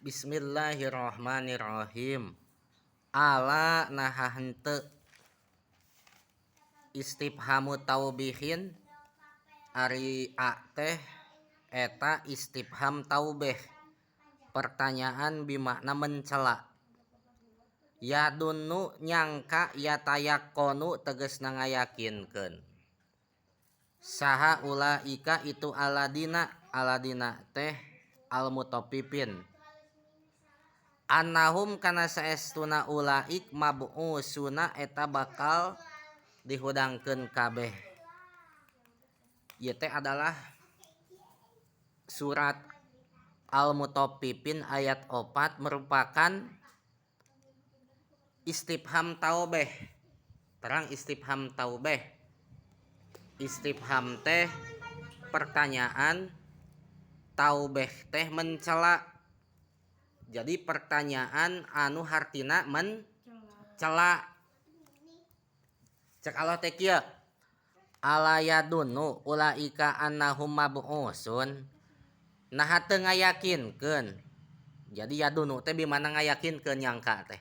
Bismillahirrahmanirrahim. Ala naha henteu istifhamu taubihin ari a teh eta istifham taubih pertanyaan bimakna mencela. Yadunnu nyangka yatayakonu tegasna ngayakinkeun. Saha ulaika itu aladina aladina teh almutaffifin. Annahum kana saestuna ulaik mab'usuna eta bakal dihudangkeun kabeh. Ieu teh adalah surat Al-Mutaffifin ayat 4 merupakan istifham taubeh. Terang istifham taubeh. Istifham teh pertanyaan, taubeh teh mencela. Jadi pertanyaan anu hartina mencela. Cek Allah teh kieu. Ala yadunnu ulaika annahum mab'usun. Naha teu ngayakinkeun. Jadi yadunnu teh bimana ngayakinkeun nyangka teh.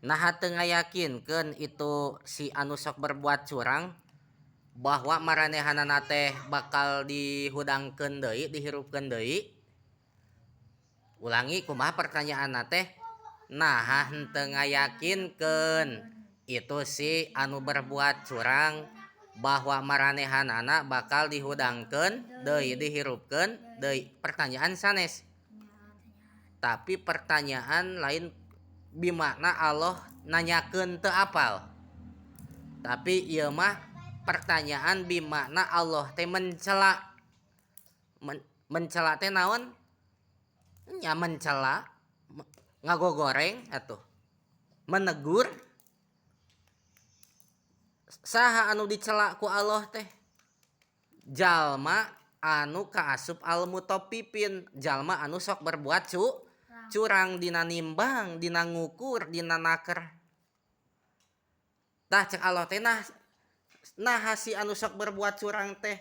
Naha teu ngayakinkeun itu si anu sok berbuat curang bahwa maranehanana teh bakal dihudangkeun deui, dihirupkeun deui. Ulangi kumaha pertanyaanna teh? Naha henteu ngayakinkeun itu si anu berbuat curang bahwa maranehanana bakal dihudangkeun deui, dihirupkeun deui. Pertanyaan sanes. Tapi pertanyaan lain bimakna Allah nanyakeun teu apal. Tapi ieu mah pertanyaan bimakna Allah teh mencela. Mencela teh naon? Nya mencela, ngagogoreng atuh. Menegur. Saha anu dicela ku Allah teh? Jalma anu kaasup al-mutaffifin, jalma anu sok berbuat curang dina nimbang, dina ngukur, dina naker. Tah cek Allah teh nah naha si anu sok berbuat curang teh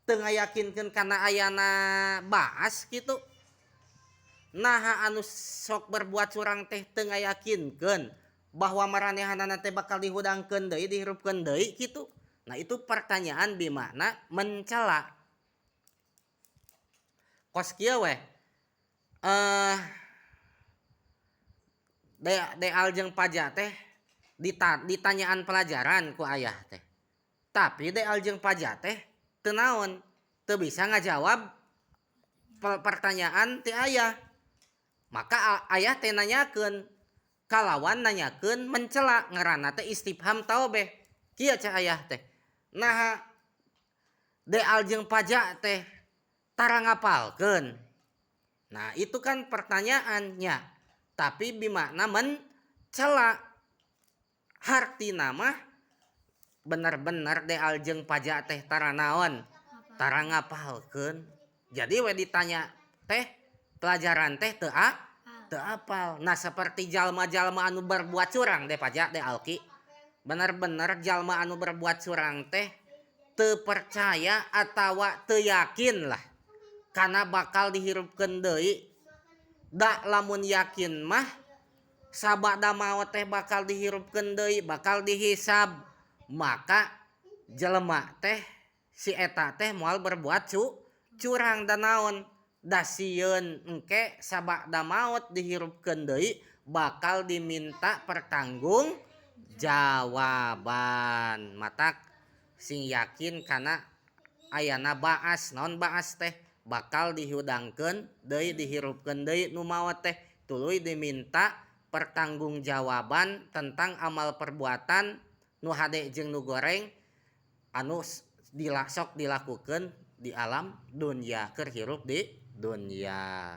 teu ngayakinkeun kana ayana baas kitu. Naha anu sok berbuat curang teh teu ngayakinkeun bahwa maranehanana teh bakal dihudangkeun deui, dihirupkeun deui kitu. Nah itu pertanyaan bimakna mencela. Kos kieu weh. Deal jeung Paja teh ditanyaan pelajaran ku ayah teh. Tapi Deal jeung Paja teh teu naon, teu bisa ngajawab pertanyaan ti ayah. Maka ayah teh nanyakeun, kalawan nanyakeun mencela ngaranna teh istifham taubeh. Kieu cek ayah teh. Naha Deal jeung Paja teh tara ngapalkeun. Nah itu kan pertanyaannya. Tapi bimakna mencela. Hartina mah bener-bener Deal jeung Paja teh tara naon, tara ngapalkeun. Jadi we ditanya teh pelajaran teh teu apal. Nah seperti jalma-jalma anu berbuat curang deh Paja deh Alki. Bener-bener jalma anu berbuat curang teh teu percaya atawa teu yakin lah karena bakal dihirupkeun deui. Da lamun yakin mah sabada maot teh bakal dihirupkeun deui, bakal dihisab. Maka jelema teh si eta teh moal berbuat curang da naon? Da sieun engke sabada maot dihirupkeun deui bakal diminta pertanggung jawaban. Matak sing yakin kana ayana baas. Naon baas teh? Bakal dihudangkeun deui, dihirupkeun deui nu maot teh, tuluy diminta pertanggungjawaban tentang amal perbuatan nu hade jeung nu goreng anu sok dilakukeun di alam dunia keur hirup di dunia.